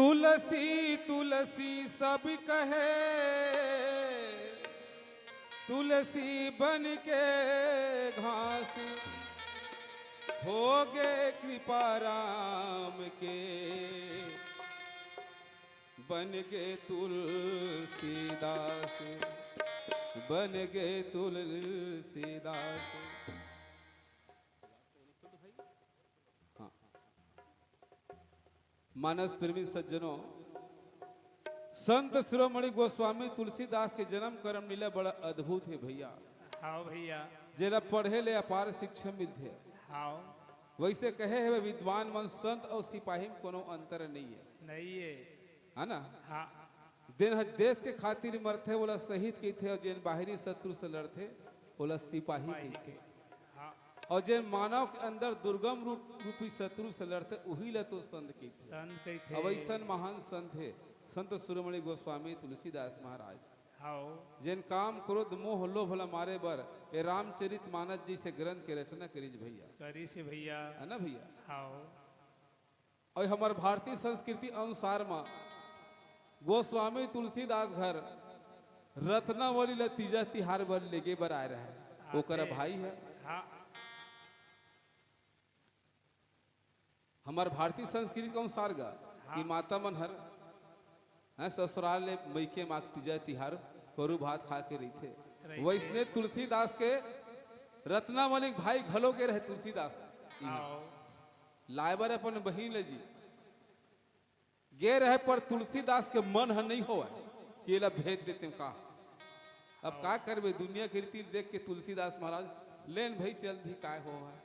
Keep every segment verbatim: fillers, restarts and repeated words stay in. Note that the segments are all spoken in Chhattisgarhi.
तुलसी तुलसी सब कहे, तुलसी बन के घास, हो गे कृपा राम के, बन गे तुलसीदास, बन गे तुलसीदास। हाँ। मानस प्रेमी सज्जनों, संत शिरोमणि गोस्वामी तुलसीदास के जन्म कर्म लीला बड़ा अद्भुत हे भैया। हाँ भैया। जेला पढ़े ले अपार शिक्षा मिलथे। हाँ। वैसे कहे हे विद्वान मन, संत अउ सिपाही में कोनो अंतर नहीं है। नहीं है। है ना? हाँ। जेन ह देश के खातिर मरथे, ओला शहीद कहिथे, अउ जेन बाहरी शत्रु से लड़थे, ओला सिपाही सिपाही कहिथे। कहिथे। हाँ। अउ जेन मानव के अंदर दुर्गम रूप, रूपी शत्रु से लड़थे, उही ला तो संत कहिथे। संत कहिथे। अब अइसन महान संत हे संत शिरोमणि गोस्वामी तुलसीदास महाराज। हाँ। जेन काम, क्रोध, मोह, लोभ ला मारे बर ए रामचरित मानस जैसे ग्रंथ के रचना करिस भैया। करिस भैया। है ना भैया? हाँ। अउ हमर भारतीय संस्कृति अनुसार म गोस्वामी तुलसीदास घर रत्नावली ल तीजा तिहार बर लेगे बर आए रहय। ओकर आते। भाई ह। हाँ। हमर भारतीय संस्कृति के अनुसार ग कि हाँ। माता मन हर, हैं, ससुराल ले मइके म तीजा तिहार करू भात खा के रहिथे। रहिथे। वैसने तुलसीदास के रत्नावली के भाई घलो गे रहे तुलसीदास। हाँ। लाए बर अपन बहिन ल जी गे रहे, पर तुलसीदास के मन ह नहीं होवय कि एला भेज देते का। अब का करबे, दुनिया के रीति देख के तुलसीदास महाराज, "लेन भई चल दी, काय होवय।"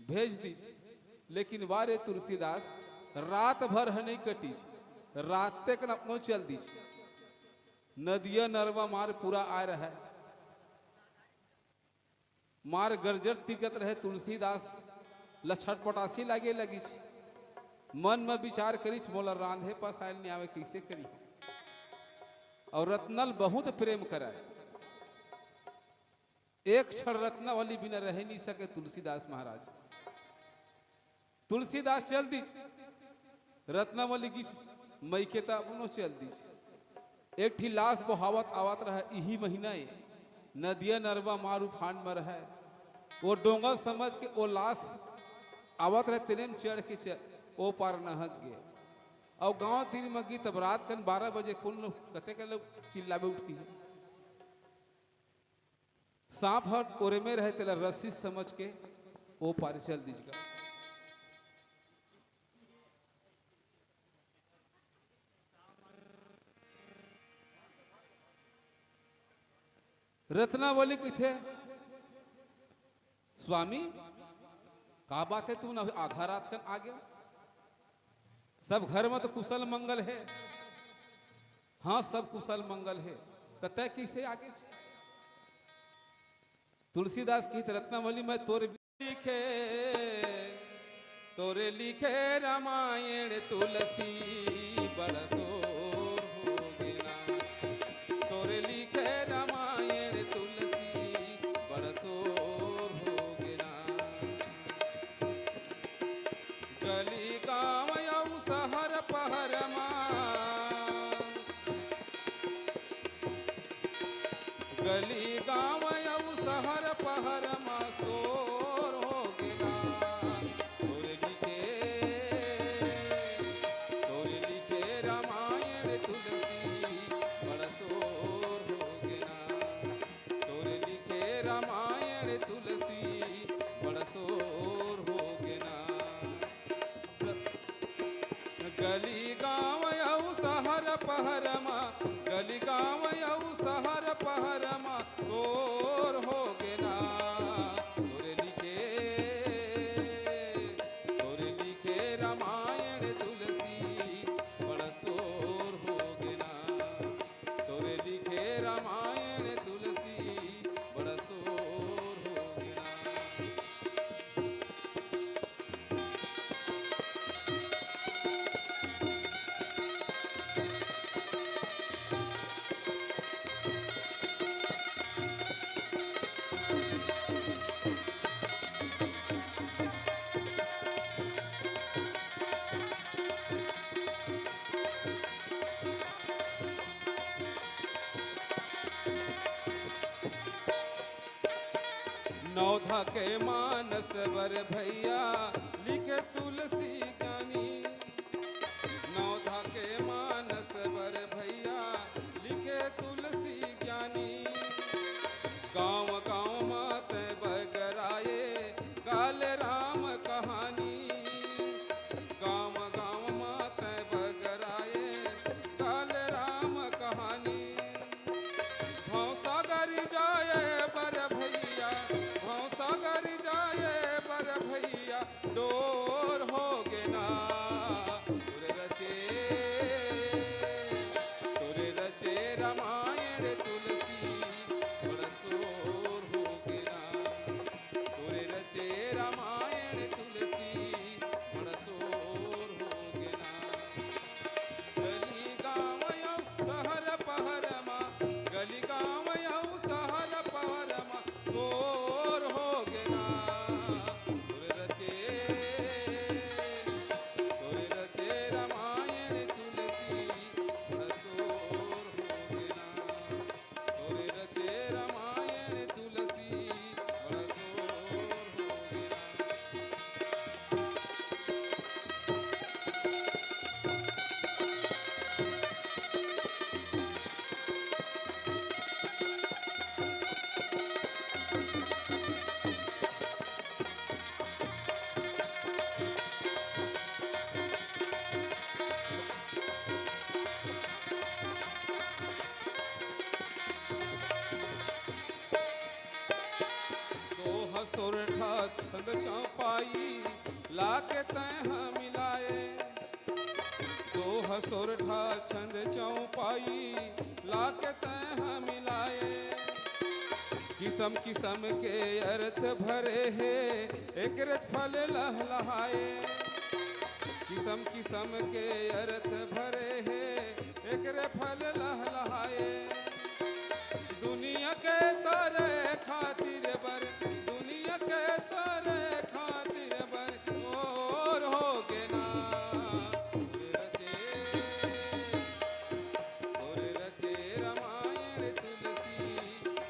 भेज दिस। लेकिन वा रे तुलसीदास, रात भर ह नहीं कटिस, रात तक न अपनो चल दिस। नदिया नरवा मार पूरा आए रहय। मार गरजत तिरकत रहे तुलसीदास ल छटपटासी लागे लगिस। मन म विचार करिस, "मोला रांधे पसायल नइ आवय, कइसे करिहौं?" अउ रत्ना ल बहुत प्रेम करय। एक क्षण रत्नावली बिना रहे नइ सके तुलसीदास महाराज। तुलसीदास चल दिस, रत्नावली गिस मइके त अपनो चल दिस। एक ठी लास बोहावत आवत रहय, इही महीना ए, नदिया नरवा मार उफान म रहय। वो डोंगा समझ के वो लास आवत रहय, तेने म चढ़ के चल, ओ पार नहक गे। अउ गांव तीर म गिस तब रात कन बारह बजे कोन लो-, कते के लोग चिल्लाबे उठ के। सांप ह ओरे में रहे, तेला रस्सी समझ के ओ पार चल दिस गा। रत्नावली कहिथे, "स्वामी, का बात हे, तुमन आधा रात कन आ गेव? सब घर म तो कुशल मंगल हे।" "हाँ, सब कुशल मंगल हे।" "त तैं कइसे आ गेस?" तुलसीदास कहिथे, "रत्नावली, मैं तोर लिखे, तोरे लिखे रामायण तुलसी, बड़ा शोर हो गे ना। तोरे लिखे रामायण तुलसी, बड़ा शोर हो गे ना। गली गांव अउ शहर पहर मा, गली गांव अउ शहर पहर मा शोर हो गे ना। तोरे लिखे, तोरे लिखे रामायण तुलसी, बड़ा शोर हो गे ना। तोरे लिखे रामायण तुलसी, बड़ा शोर हो गे ना।" गली गांव अउ शहर पहर मा, गली गांव अउ शहर पहर मा नवधा के मानस बर भैया लिखे तुलसी ज्ञानी, नवधा के मानस बर भैया लिखे तुलसी ज्ञानी। गांव गांव मा तैं बगराए गाल राम कहानी, गांव गांव मा तैं बगराए गाल राम कहानी। भौसागर जाए बर भैया, भौसागर जाए बर भैया, डोर हो गे ना। तोरे रचे, तोरे रचे रामायण तुलसी, बड़ा शोर हो गे ना। तोरे रचे रामायण तुलसी, बड़ा शोर हो गे ना। गली गांव अउ शहर पहर मा, गली गांव अउ शहर पहर मा, शोर हो गे ना। तोरे रचे, तोरे रचे रामायण तुलसी, बड़ा शोर हो गे ना। तोरे रचे रामायण तुलसी, बड़ा शोर हो गे ना। दोहा सोरठा छंद चौपाई, लाके तैं ह मिलाए। दोहा सोरठा छंद चौपाई, लाके तैं ह मिलाए। किसम किसम के अर्थ भरे हे, एकरे फल लहलहाए। किसम किसम के अर्थ भरे हे, एकरे फल लहलहाए। दुनिया के तारे खातिर बर, दुनिया के तारे खातिर बर, ओर हो गे ना। तोरे रचे, तोरे रचे रामायण तुलसी,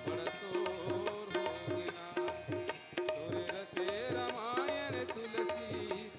बड़ा शोर हो गे ना। तोरे रचे रामायण तुलसी,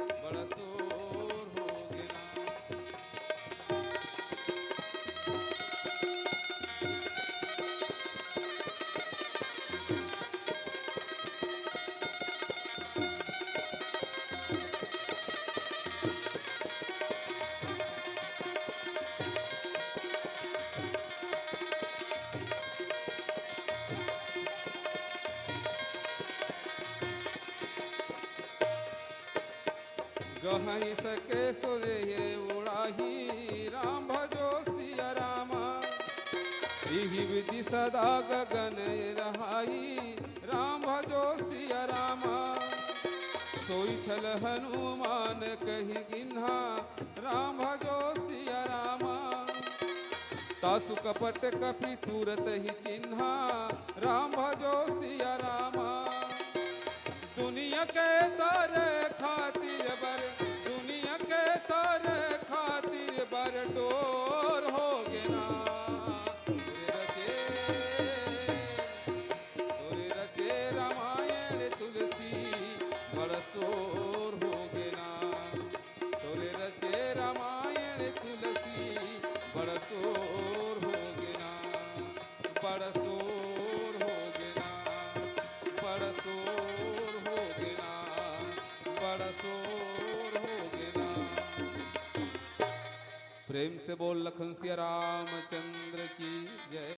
बड़ा शोर हो गे ना। गहई सके सुरे ये उड़ाही, राम भजो सिया रामा। इही विधि सदा गगन रहाई, राम भजो सिया रामा। सोई छल हनुमान कहि गिन्हा, राम भजो सिया रामा। तासु कपट कपि तुरत ही चिन्हा, राम भजो सिया रामा। दुनिया के तारे खातिर बर, दुनिया के तारे खातिर बर डोर हो गे ना। तोरे रचे, तोरे रचे रामायण तुलसी, बड़ा शोर हो गे ना। तोरे रचे रामायण तुलसी, बड़ा शोर हो गे ना। बड़ा शोर हो गे ना, बड़ा शोर हो गे ना, बड़ा शोर हो गे ना। प्रेम से बोल लखन सिया रामचंद्र की जय।